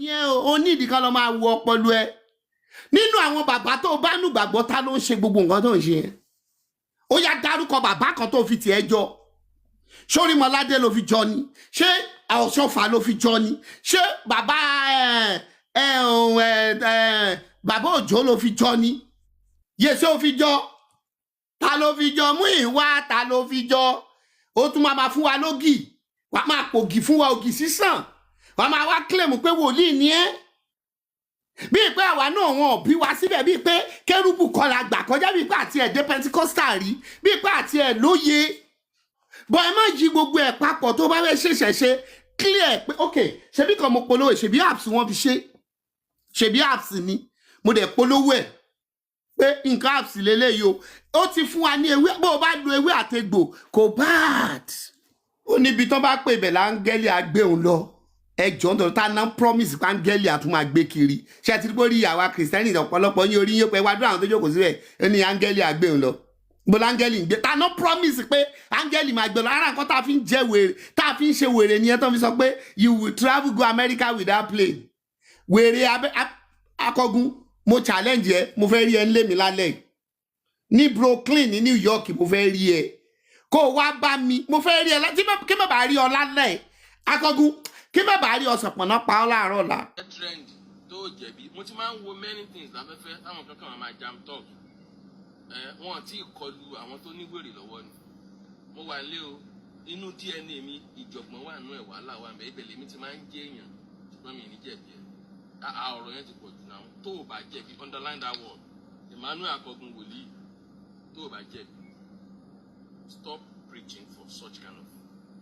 Ní ẹ o ní ìdí kan lọ máa wo ọpọlọ ẹ nínú àwọn bàbá tó bá nù gbàgbọ́. Ta ló ń ṣe gbogbo nǹkan tó ń ṣe yẹn? Ó yá, dárúkọ bàbá kan tó fi tiẹ̀ jọ. Sórímọládé ló fi jọ ni? Ṣé Ọ̀ṣọ́fà ló fi jọ ni? Ṣé bàbá ẹ ẹ ẹ ẹ bàbá Òjó ló fi jọ ni? Yèsè ó fi jọ? Ta ló fi jọ? Mú ìwá, ta ló fi jọ? Ó tún máa ma fún wa lógì, wàá máa pògì fún wa, ògì sísàn, wàá máa wá claim pé wòlíì ni ẹ́, bíi pé àwa náà wọn ò bí wa síbẹ̀, bíi pé kérúbù kọ́ la gbà kọjá, bíi pé àti ẹ̀ dé Pentecostal rí, bíi pé àti ẹ̀ lóye bọ́. Ẹ má yí gbogbo ẹ̀ papọ̀. Tó bá fẹ́ ṣẹ̀ṣẹ̀ ṣe clear pé ok, ṣebí kan mo polówó ẹ̀, ṣebí apps wọ́n fi ṣe, ṣebí apps ni mo dẹ̀ polówó ẹ̀ pé nǹkan apps lélẹ́yìí o. Ó ti fún wa ní ewé, bó o bá lo ewé àtegbò kò bad. Ó níbi tó bá pè bẹ̀ láńgẹ́lì àgbéhùn lọ. Ẹjọ́ ń tọ́jú tá ná promise pé áńgẹ́lì àtún máa gbé kiri. Ṣé ẹ ti rí pé orí àwa Kìrìsìtẹ́nì ọ̀pọ̀lọpọ̀ yín, orí yín pé wájú àwọn tó jókòó síbẹ̀, ó ní áńgẹ́lì àgbéhùn lọ. Bó láńgẹ́lì ń gbé? Ta ná promise pé áńgẹ́lì máa gbé lọ? Ara nǹkan tá a fi ń jẹ wèrè, tá a fi ń ṣe wèrè nìyẹn, tó fi sọ pé you will travel go America without plane. Wèrè abẹ́ akọgun, mo challenge ẹ. Mo fẹ́ rí ẹ ńlé mi lálẹ́ yìí ní Brooklyn ní New York. Mo fẹ́ rí ẹ kó o wá bá mi. Mo fẹ́ rí ẹ kí má bàa rí ọ lálẹ́ yìí, akọgun, kí má bàa rí ọ sọ̀pọ̀nà pa ọ́ láàárọ̀ ọ̀la. Trend tó jẹ̀bi, mo ti máa ń wo many things láfẹ́fẹ́ táwọn kankan máa máa jam talk ẹ. Wọn tí ì kọlu àwọn tó ní wèrè lọ́wọ́ ni. Mo wà nílé o, inú DNA mi, ìjọ̀gbọ̀n wà nínú ẹ̀, wàhálà wà nbẹ̀, ibẹ̀ lèmi ti máa ń jẹ́ èèyàn, ṣùgbọ́n mi ì ní jẹ̀bi ẹ̀. Àà, ọ̀rọ̀ yẹn ti pọ̀ jù náà. Tó o bá jẹ̀bi, underline that word, Emmanuel Akọgun wòlíì, tó o bá jẹ̀bi, stop preaching for such kind of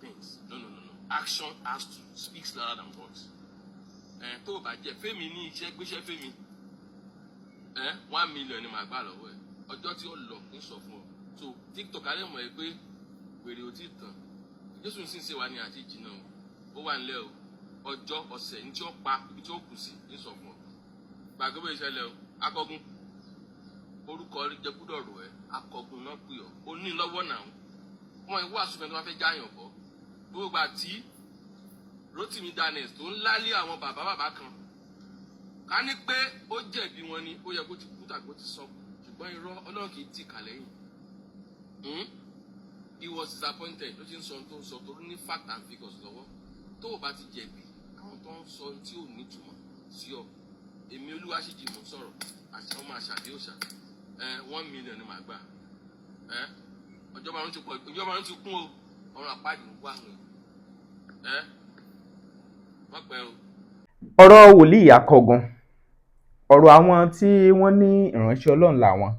things. No, no, no, no, action has to speak louder than voice. Ẹ tó o bá jẹ fẹmi ní iṣẹ́, gbéṣẹ́ fẹmi ẹ, 1 million ni màá gbà lọ́wọ́ ẹ. Ọjọ́ tí ó lọ ń sọ fún ọ. So TikTok alẹ́ mọ̀ ẹ́ pé wèrè ò tí ì tán. Jésù sì ń ṣe wá ní àti ìjìnà o. Ó wà nílẹ̀ o. Ọjọ́ ọ̀sẹ̀ ní tí ó pa, ibi tí ó kù sí ń sọ fún ọ. Gbàgbé bóyá ìṣẹ̀lẹ̀ o. Akọgun, orúkọ jẹkúdọ̀ rò ẹ́. Akọgun náà pè ọ́, ó ní lọ́wọ́ náà. Wọ́n ìwọ àsùnfẹ́ tó bá fẹ́ jáyàn bọ́ gbogbo àti Rotimi Daniels tó ń lálé àwọn bàbá bàbá kan, ká ní pé ó jẹ̀bi wọn ni, ó yẹ kó ti kú tàbí kó ti sọ, ṣùgbọ́n irọ́, Ọlọ́run kì í tì kà lẹ́yìn. He was disappointed. Ló ti ń sọ ohun tó ń sọ torí ní fact and figures lọ́wọ́. Tó o bá ti jẹ̀bi àwọn tó ń sọ ohun tí ò nítumọ̀ sí ọ, èmi Olúwaṣíjì mò ń sọ̀rọ̀ àti ọmọ àṣàbí òòṣà ẹ, 1 million ni màá gbà ẹ. Ọjọ́ márùn ti pọ̀, ọjọ́ márùn ti kún o. Ọ̀run àpáàdì ń wá àwọn ẹ, wọ́n pẹ́ o. Ọ̀rọ̀ wòlíì Akọgun, ọ̀rọ̀ àwọn tí wọ́n ní ìránṣẹ́ Ọlọ́run làwọn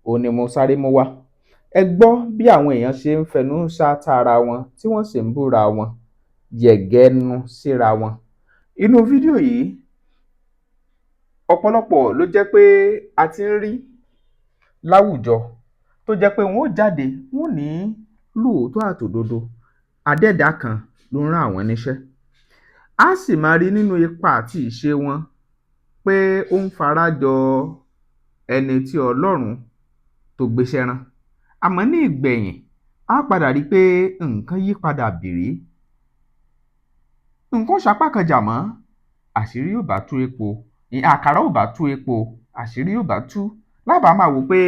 ò ní mo sáré mú wá. Ẹ gbọ́ bí àwọn èèyàn ṣe ń fẹnu ṣáátá ara wọn, tí wọ́n sì ń búra wọn yẹ̀gẹ́nu síra wọn inú fídíò yìí. Ọ̀pọ̀lọpọ̀ ló jẹ́ pé a ti ń rí láwùjọ tó jẹ́ pé wọ́n ó jáde, wọ́n ò ní lóòótọ́ àtòdodo, adẹ́dàá kan ló ń rán àwọn níṣẹ́. Á sì máa rí nínú ipa àti ìṣe wọn pé ó ń fara jọ ẹni tí Ọlọ́run tó gbéṣẹ́ rán, àmọ́ ní ìgbẹ̀yìn, á padà rí i pé nǹkan yí padà bìrí, nǹkan ó sapá kan jà mọ́, àṣírí yóò bá tú epo, àkàrà ò bá tú epo, àṣírí yóò bá tú lábàá máa wò pé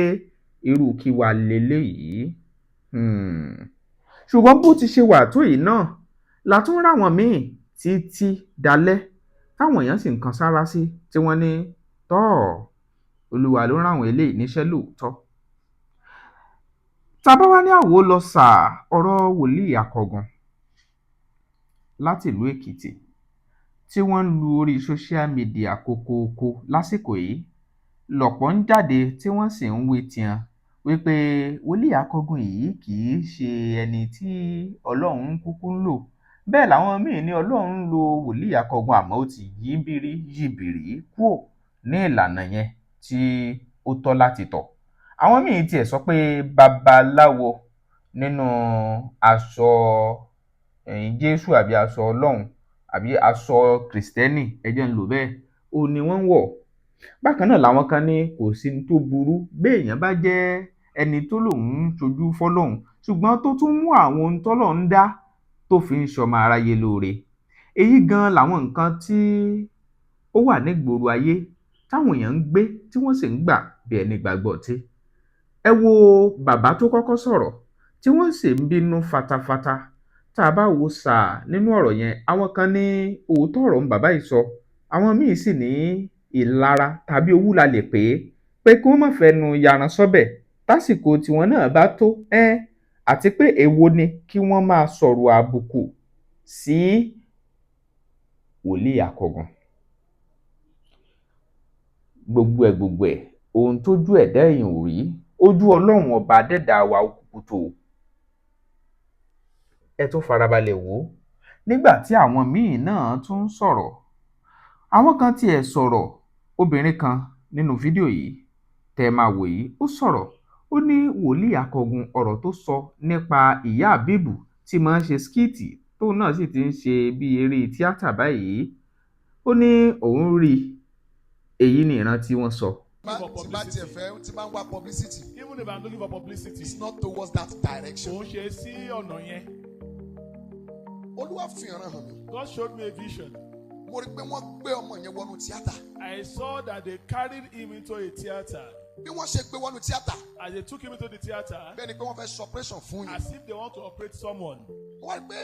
irú kí wàá leléyìí. Ṣùgbọ́n bó ti ṣe wà tó yìí náà la tún ráwọn míì títí dalẹ́ táwọn èèyàn sì ń kan sáárá sí, tí wọ́n ní tọ́ Olúwa ló rán àwọn eléyìí níṣẹ́ lóòótọ́. Tá a bá wá ní àwò lọ sàá, ọ̀rọ̀ wòlíì Akọgun láti ìlú Èkìtì tí wọ́n ń lu orí social media kókóókó lásìkò yìí, lọ̀pọ̀ ń jáde tí wọ́n sì ń wí tiwọn wípé wòlíì Akọgun yìí kì í ṣe ẹni tí Ọlọ́run kúkú ń lò. Bẹ́ẹ̀ làwọn míín ní Ọlọ́run ń lo wòlíì Akọgun, àmọ́ ó ti yí bírí yí bìrí kúò ní ìlànà yẹn tí ó tọ́ láti tọ̀. Àwọn míín tiẹ̀ sọ pé babaláwo nínú aṣọ Jésù àbí aṣọ Ọlọ́run àbí aṣọ Kìrìsìtẹ́nì, ẹ jẹ́ n lò bẹ́ẹ̀, òun ni wọ́n ń wọ̀. Bákan náà làwọn kan ní kò sí n tó burú béèyàn bá jẹ́ ẹni tó lóun ń ṣojú fọ́lọ́run, ṣùgbọ́n tó tún mú àwọn ohun tọ́lọ́run dá tó fi ń ṣọmọ aráyé lóore. Èyí gan làwọn nǹkan tí ó wà nígboro ayé táwọn èèyàn ń gbé tí wọ́n sì ń gbà bí ẹni gbàgbọ́ ọtí. Ẹ wo bàbá tó kọ́kọ́ sọ̀rọ̀ tí wọ́n sì ń bínú fatafata. Tá a bá wo sàá nínú ọ̀rọ̀ yẹn, àwọn kan ní òótọ́ ọ̀rọ̀ ń bàbá yìí sọ, àwọn míì sì ní ìlara tàbí owú la lè pè é, pé kí wọ́n má fẹnu yaran sọ́bẹ̀ tásìkò tiwọn náà bá tó ẹ́n, àti pé èwo ni kí wọ́n máa sọ̀rọ̀ àbùkù sí wòlíì Akọgun. Gbogbo ẹ̀ gbogbo ẹ̀, ohun tójú ẹ̀dá èèyàn ò rí, ojú Ọlọ́run ọba adẹ́dàá wa òkùnkùn tó. Ẹ tún farabalẹ̀ wò ó nígbà tí àwọn míì náà tún ń sọ̀rọ̀. Àwọn kan tiẹ̀ sọ̀rọ̀. Obìnrin kan nínú fídíò yìí tẹ́ ẹ máa wò yìí, ó sọ̀rọ̀, ó ní wòlíì Akọgun, ọ̀rọ̀ tó sọ nípa ìyá Àbíbù tí máa ń ṣe skit, tóun náà sì ti ń ṣe bí eré tíátà báyìí, ó ní òun rí i. Èyí ni ìran tí wọ́n sọ. Tí bá tiẹ̀ fẹ́ tí bá ń wá publicity, Even if I'm looking for publicity, it's not towards that direction. Kò ń ṣe sí ọ̀nà yẹn. Olúwa fi ìran hàn mí. God showed me a vision. Mo rí i pé wọ́n gbé ọmọ yẹn wọnú tíátà. I saw that they carried him into a theater. Bí wọ́n ṣe gbé wọnú tíátà, As they took him into the theater, bẹ́ẹ̀ ni pé wọ́n fẹ́ ṣe operation fún yẹn. as if they want to operate someone. Wọ́n rí i pé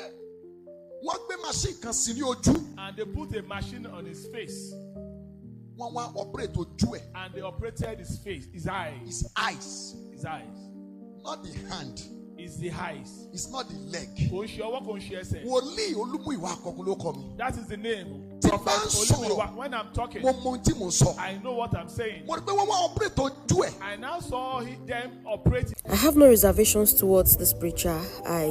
wọ́n gbé machine kan sí ní ojú. And they put a machine on his face. Wọ́n wá operate ojú ẹ̀. And they operated his face, his eyes. His eyes. His eyes. Not the hand. It's the eyes. It's not the leg. Kò ń ṣe ọwọ́, kò ń ṣe ẹsẹ̀. Wòlíì Olúmúyìwá Akọgun ló kọ mi. That is the name. Tí bá ń Prophet sọ̀rọ̀, Olumuyiwa. When I'm talking, mo mọ ohun tí mò ń sọ. I know what I'm saying. Mo rí i pé wọ́n wá operate ojú ẹ̀. I now saw them operating. I have no reservations towards this preacher. I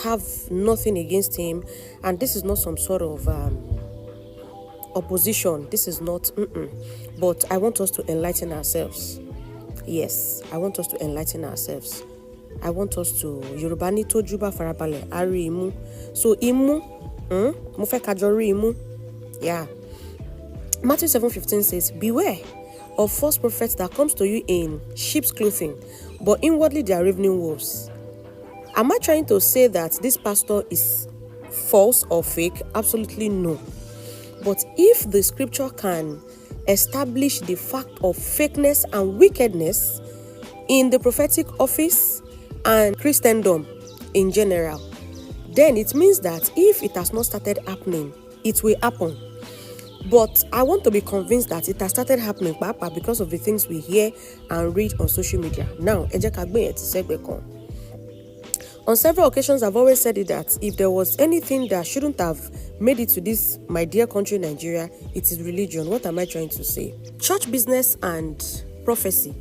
have nothing against him, and this is not some sort of opposition. This is not, But I want us to enlighten ourselves. Yes, I want us to enlighten ourselves. I want us to, Yorùbá ní tójú bá farabalẹ̀, á rí imú. So imú, mo fẹ́ ká jọ rí imú. Yeah. Matthew 7:15 says, "Beware of false prophets that comes to you in sheep's clothing, but inwardly they are ravening wolves." Am I trying to say that this pastor is false or fake? Absolutely no. But if the scripture can establish the fact of fakeness and wickedness in the prophetic office and Christendom in general, then it means that if it has not started happening, it will happen. But I want to be convinced that it has started happening, pàápàá because of the things we hear and read on social media. Now, ẹ jẹ́ ká gbé yẹn ti sẹ́gbẹ̀ẹ́ kan. On several occasions, I've always said it that if there was anything that shouldn't have made it to this, my dear country, Nigeria, it is religion. What am I trying to say? Church business and prophecy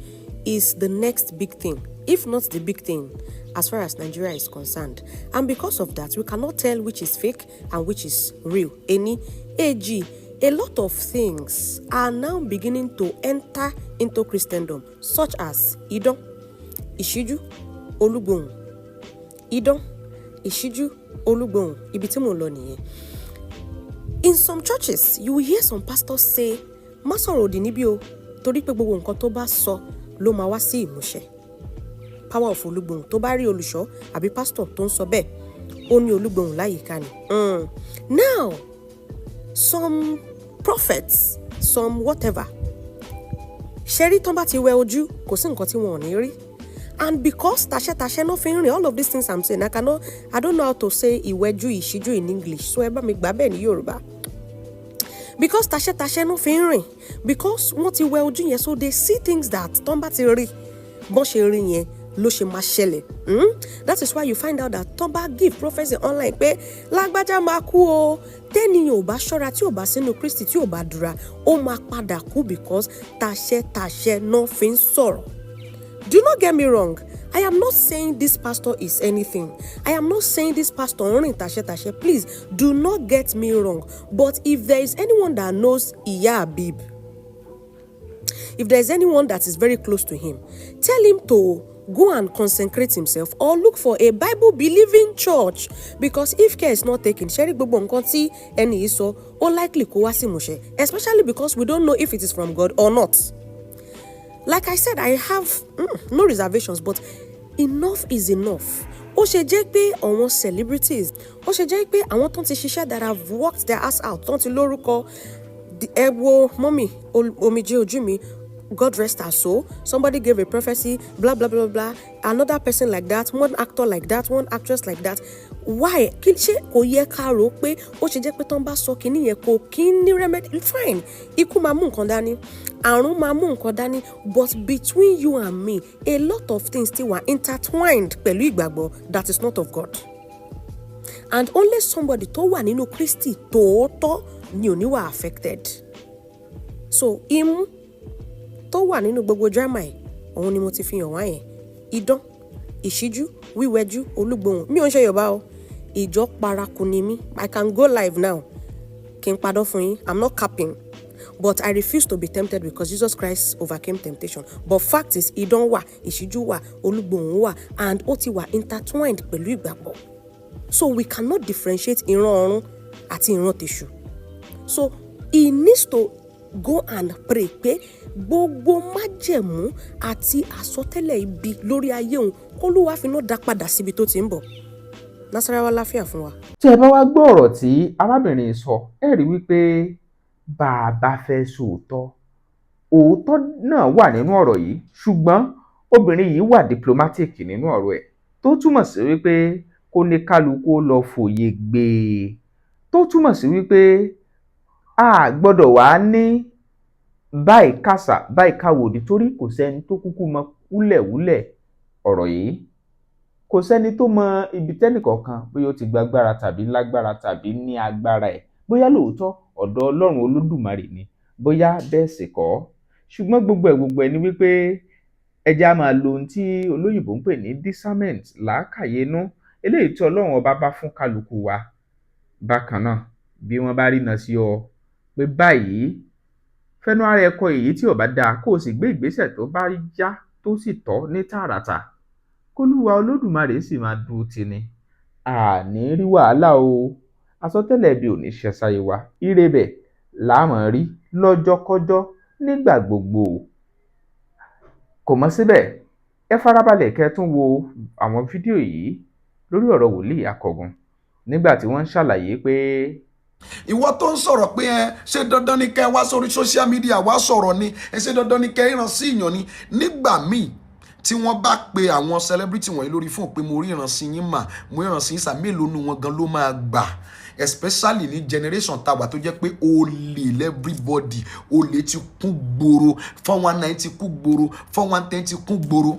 is the next big thing, if not the big thing, as far as Nigeria is concerned. And because of that, we cannot tell which is fake and which is real. Any AG, a lot of things are now beginning to enter into Christendom, such as Idán, Ìṣíjú, Olúgbòhùn. Idán, Ìṣíjú, Olúgbòhùn. Ibi tí mò ń lọ nìyẹn. In some churches, you will hear some pastors say, "Má sọ̀rọ̀ òdì níbí o, torí pé gbogbo nǹkan tó bá sọ ló máa wá sí ìmúṣẹ." Power of Olúgbòhùn. Tó bá rí olùṣọ́ àbí pastor tó ń sọ bẹ́ẹ̀, ó ní Olúgbòhùn láyìíká ni. Now, some prophets, some whatever, ṣẹ́rí tán bá ti wẹ ojú, kò sí nǹkan tí wọn ò ní rí. And because taṣẹ́taṣẹ́ náà fi ń rìn, all of these things I'm saying, I cannot, I don't know how to say ìwẹ́jú, ìṣíjú in English, so ẹ bá mi gbà bẹ́ẹ̀ ní Yorùbá. Because taṣẹ́taṣẹ́ náà fi ń rìn, because wọ́n ti wẹ ojú yẹn, so they see things that tán bá ti rí, bọ́n ṣe rí yẹn ló ṣe máa ṣẹlẹ̀. That is why you find out that tán bá give prophecy online pé lágbájá máa kú o, tẹ́niyàn ò bá ṣọ́ra, tí ò bá sínú Kristi, tí ò bá dúra, ó máa padà kú because taṣẹ́taṣẹ́ náà fi ń sọ̀rọ̀. Do not get me wrong. I am not saying this pastor is anything. I am not saying this pastor ń rìn taṣẹ́taṣẹ́. Please do not get me wrong. But if there is anyone that knows Iya Habib, if there is anyone that is very close to him, tell him to go and consecrate himself or look for a Bible believing church, because if care is not taken, ṣẹ́rí gbogbo nǹkan tí ẹni yìí sọ, ó likely kó wá sí ìmúṣẹ, especially because we don't know if it is from God or not. Like I said, I have no reservations, but enough is enough. Ó ṣe jẹ́ pé àwọn celebrities, ó ṣe jẹ́ pé àwọn tó ń ti ṣiṣẹ́, that have worked their ass out, tó ń ti lórúkọ. Ẹ wo mummy Omijé Ojú Mi, God rest her soul. Somebody gave a prophecy, blah blah blah blah, another person like that, one actor like that, one actress like that. Why? Kí ṣé kò yẹ ká rò ó pé ó ṣe jẹ́ pé tán bá sọ kinní yẹn, kò kí ń ní remedy? Fine, ikú máa mú nǹkan dání, àrùn máa mú nǹkan dání, but between you and me, a lot of things ti wà intertwined pẹ̀lú ìgbàgbọ́ that is not of God, and only somebody tó wà nínú Kristi tòótọ́ ni ò ní wà affected. So imú tó wà nínú gbogbo drama ẹ̀, òun ni mo ti fi hàn wá yẹn: idán, ìṣíjú, wíwẹ́jú, olúgbòhùn. Mi ò ń ṣe Yorùbá o, ìjọ paraku ni mí. I can go live now kí n padà fún yín. I'm not capping, but I refuse to be tempted because Jesus Christ overcame temptation. But fact is, idán wà, ìṣíjú wà, olúgbòhùn wà, and ó ti wà intertwined pẹ̀lú ìgbàgbọ́, so we cannot differentiate ìran ọ̀run àti ìran tèṣù. So he needs to go and pray pé gbogbo májẹ̀mú àti àsọtẹ́lẹ̀ ibi lórí ayé òun, k'Olúwa fi iná dá padà síbi tó ti ń bọ̀. Nasarawa, láfíà fún wa. Tí ẹ bá wá gbọ́ ọ̀rọ̀ tí arábìnrin sọ, ẹ rí wípé bá a bá fẹ́ sòótọ́, òótọ́ náà wà nínú ọ̀rọ̀ yìí, ṣùgbọ́n obìnrin yìí wà diplomatic nínú ọ̀rọ̀ ẹ̀, tó túmọ̀ sí wípé kó ní kálukú ó lọ fòye gbé e, tó túmọ̀ sí wípé a gbọ́dọ̀ wá ní báyìí kàṣà báyìí káwòdì, torí kò sẹ́ni tó kúkú mọ wúlẹ̀wúlẹ̀ ọ̀rọ̀ yìí, kò sẹ́ni tó mọ ibi tẹ́nìkọ̀ọ̀kan bóyá ó ti gbàgbára tàbí lágbára tàbí ní agbára ẹ̀, bóyá lóòótọ́ ọ̀dọ̀ Ọlọ́run Olódùmarè ni, bóyá bẹ́ẹ̀ sì kọ́. Ṣùgbọ́n gbogbo ẹ̀ gbogbo ẹ̀ ni wípé ẹ jẹ́ á máa lo ohun tí olóyìnbó ń pè ní discernment, làákàyè inú eléyìí tí Ọlọ́run Ọba bá fún kálukú wa. Bákan náà, bí wọ́n bá rína sí ọ pé báyìí, fẹnu ara ẹ kọ èyí tí ò bá dáa, kó o sì gbé ìgbésẹ̀ tó bá yá tó sì tọ́ ní tààràtà, kólúwa Olódùmarè sì máa dúró tì ní àní rí wàhálà o. Àsọtẹ́lẹ̀ ibi ò ní ṣẹ sáyé wa. Ire bẹ̀ la máa rí lọ́jọ́kọ́jọ́, nígbà gbogbo. Kò mọ́ síbẹ̀. Ẹ farabalẹ̀ kẹ́ ẹ tún wo àwọn fídíò yìí lórí ọ̀rọ̀ wòlíì Akọgun nígbà tí wọ́n ń ṣàlàyé pé Ìwọ tó ń sọ̀rọ̀ pé ẹ ṣé dandan ni kẹ́ ẹ wá sórí social media wá sọ̀rọ̀ ni, ẹ ṣé dandan ni kẹ́ ẹ ríran sí ìyàn ni? Nígbà míì tí wọ́n bá pe àwọn celebrity wọ̀nyí lórí fóònù pé mo ríran sí yín mà, mo ríran sí yín sà, mélòó nu wọn gan ló máa gbà? Especially ní generation tàwa tó jẹ́ pé olè everybody, olè ti kún gbòòrò, 419 ti kún gbòòrò, 419 ti kún gbòòrò.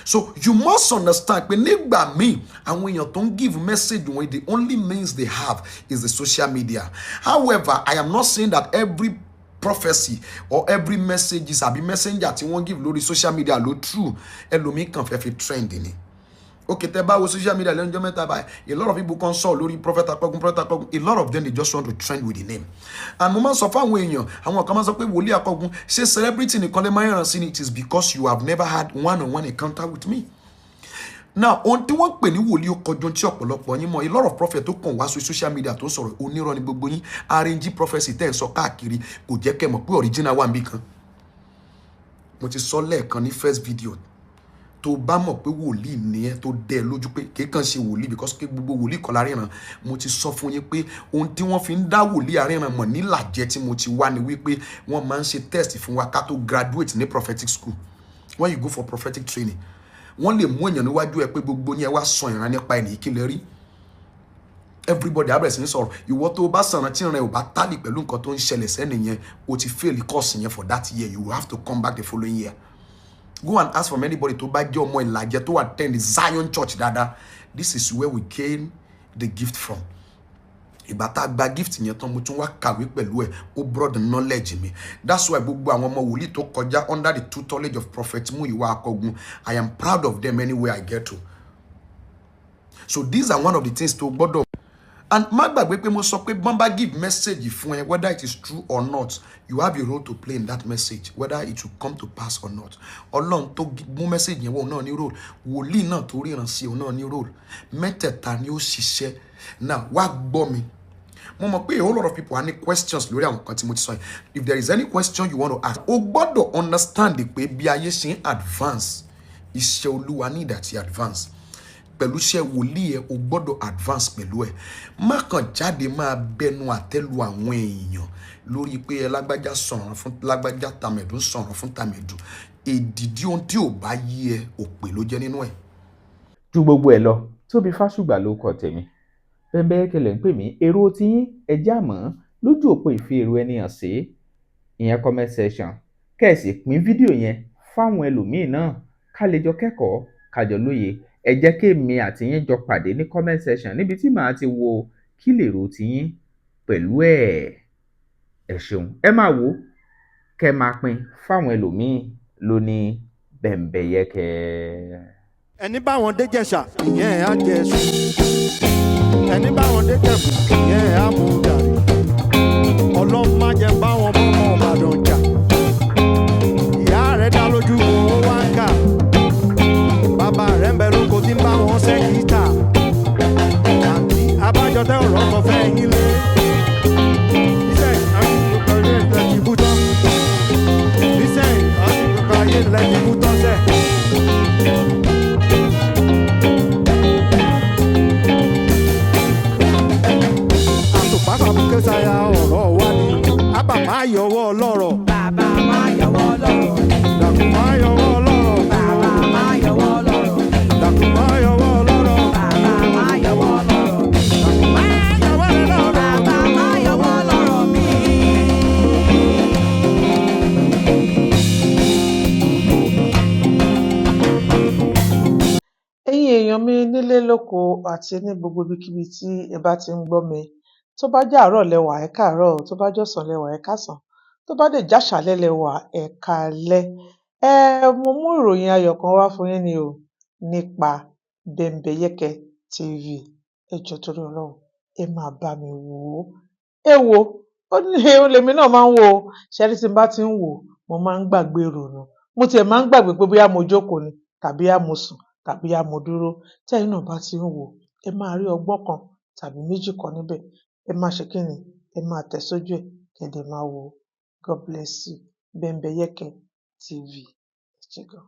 So you must understand pé nígbà míì, àwọn èèyàn tó ń give message wọn, the only means they have is the social media. However, I am not saying that every prophecy or every message àbí messenger tí wọ́n give lórí social media ló true. Ẹlòmíì kàn fẹ́ fi trend ni. Okay, tẹ́ bá wo social media lẹ́nu ọjọ́ mẹ́ta báyìí, a lot of people kan sọ lórí Prophet Akọgun, Prophet Akọgun. A lot of them, they just want to trend with the name. And mo máa ń sọ fáwọn èèyàn, àwọn kan máa ń sọ pé wòlíì Akọgun, ṣé celebrity nìkan lè máa ń ràn sí ni? It is because you have never had one on one encounter with me. Now, ohun tí wọ́n ń pè ní wòlíì, ó kọjú tí ọ̀pọ̀lọpọ̀ yín mọ̀. A lot of prophet tó kàn wá sí social media tó ń sọ̀rọ̀, onírọ́ ni gbogbo yín. Arrange prophecy tẹ́ ẹ̀ sọ káàkiri kò jẹ́ kẹ́ mọ̀ pé original wà níbì kan. Mo ti sọ lẹ́ẹ̀kan ní first video, tó bá mọ̀ pé wòlíì ní ẹ, tó dẹ́ ẹ lójú pé kì í kàn ṣe wòlíì, because pé gbogbo wòlíì kọ́ láríran. Mo ti sọ fún yín pé ohun tí wọ́n fi ń dá wòlíì àríran mọ̀ nílàjẹ́ tí mo ti wá ni wípé wọ́n máa ń ṣe test fún wa ká tó graduate ní prophetic school. When you go for prophetic training, wọ́n lè mú èèyàn níwájú ẹ pé gbogbo yẹn wá sọ ìran nípa ẹnì kí lè rí. Everybody á bẹ̀rẹ̀ sí ní sọ̀rọ̀. Ìwọ tó o bá sọ̀rọ̀ tí ìran ẹ̀ ò bá tally pẹ̀lú nǹkan tó ń ṣẹlẹ̀ sẹ́ni yẹn, o ti fail course yẹn for that year. You will have to come back the following year. Go and ask from anybody tó bá jẹ́ ọmọ Ìlàjẹ tó attend Zion Church dáadáa. This is where we gain the gift from. Ìgbà tá a gba gift yẹn tán, mo tún wá kàwé pẹ̀lú ẹ̀, ó broad knowledge mi. That's why gbogbo àwọn ọmọ wòlíì tó kọjá under the tutelage of Prophet Muyiwa Akọgun, I am proud of them anywhere I get to. So these are one of the things tó gbọ́dọ̀. And má gbàgbé pé mo sọ pé bọ́n bá give message fún ẹ, whether it is true or not, you have a role to play in that message, whether it will come to pass or not. Ọlọ́run tó mú message yẹn wọ́n náà ní role, wòlíì náà tó ríran sí òun náà ní role. Mẹ́tẹ̀ẹ̀ta ni ó ṣiṣẹ́. Now, wá gbọ́ mi, mo mọ̀ pé a whole lot of people á ní questions lórí àwọn kan tí mo ti sọ yìí. If there is any question you want to ask, o gbọ́dọ̀ understand pé bí ayé ṣe ń advance, iṣẹ́ Olúwa ní ìdàtí advance pẹ̀lú. Pẹ̀lú iṣẹ́ wòlíì ẹ, o gbọ́dọ̀ advance pẹ̀lú ẹ. Má kàn jáde máa bẹnu àtẹ́lu àwọn èèyàn lórí pé ẹ lágbájá sọ̀rọ̀ fún lágbájá, tàmẹ̀dù sọ̀rọ̀ fún tàmẹ̀dù. Èdìdí ohun tí ò bá yí ẹ, òpè ló jẹ́ nínú ẹ̀. Ju gbogbo ẹ̀ lọ, Tóbi Fásùgbà ló kọ tèmi, Bẹ́ńbẹ́yẹ́kẹ́ lẹ̀ ń pè mí. Èrò tiyín ẹ jẹ́ àmọ́ lójú òpó ìfi èrò ẹni hàn sí, ìyẹn comment section. Kẹ́ ẹ sì pín fídíò yẹn fáwọn ẹlòmíín náà, ká lè jọ kẹ́kọ̀ọ́, ká jọ lóye. Ẹ jẹ́ kémi àti yín jọ pàdé ní comment section níbi tí màá ti wo kí lèrò tiyín pẹ̀lú ẹ̀. Ẹ ṣeun, ẹ máa wò ó, kẹ́ ẹ máa pín fáwọn ẹlòmíín lóní Bẹ́ńbẹ́yẹ́kẹ́. Ẹni báwọn dé Jẹ̀ṣà, ìyẹn á jẹ sùn. Ẹni báwọn dé Jẹ̀bù, ìyẹn á mú gàrí. Ọlọ́run má jẹ́ báwọn bọ́mọ Ìbàdàn jà. Ìyá rẹ̀ dá lójú owó wá ń kà, bàbá rẹ̀ ń bẹ lóko tí ń bá wọn ṣẹ́kítà. Àǹtí abájọ tẹ́ ọ̀rọ̀ kan fẹ́ yín lé nísẹ̀yìn, àwọn ìlú ayé ilẹ̀ ti bú tán. Nísẹ̀yìn, àwọn ìlú ayé ilẹ̀ ti bú tán sẹ́ẹ̀. Àtùpàkà kẹsàyà ọ̀rọ̀ wa ni ábà máa yọwọ́ ọlọ́rọ̀. Bàbá máa yọwọ́ lọ́rọ̀. Dàkú máa yọwọ́ ọlọ́rọ̀. Bàbá máa yọwọ́ lọ́rọ̀. Dàkú máa yọwọ́ ọlọ́rọ̀. Bàbá máa yọwọ́ lọ́rọ̀. Dàkú máa yọwọ́ ọlọ́rọ̀. Bàbá máa yọwọ́ lọ́rọ̀ mi. Ẹ̀yin èèyàn mi nílé lóko àti ní gbogbo ibikíbi tí ẹ bá ti ń gbọ́ mi, tó bá jẹ́ àárọ̀ lẹ wà, ẹ káàárọ̀ o, tó bá jọ̀sán lẹ wà, ẹ káàsán, tó bá dẹ̀ jáṣàálẹ́ lẹ wà, ẹ káalẹ́. Mo mú ìròyìn ayọ̀ kan wá fún yín ni o nípa Bembeyeke TV. Ẹ jọ̀ọ́, torí Ọlọ́run, ẹ máa bá mi wò ó. Ẹ wo ó ní òun lèmi náà máa ń wò ó. Ṣe rí, tí n bá ti ń wò ó, mo máa ń gbàgbé ìrònú. Mo tiẹ̀ máa ń gbàgbé pé bóyá mo jókòó ni tàbí bóyá mo sùn tàbí bóyá mo dúró. Tẹ́yin náà bá ti ń wò ó, ẹ máa rí ọgbọ́n kan tàbí méjì kan níbẹ̀. Ẹ máa ṣe kíni, ẹ máa tẹ̀ sójú ẹ̀, kẹ́ dẹ̀ máa wò ó. God bless you. Bembeyeke TV. Ẹ ṣé gan.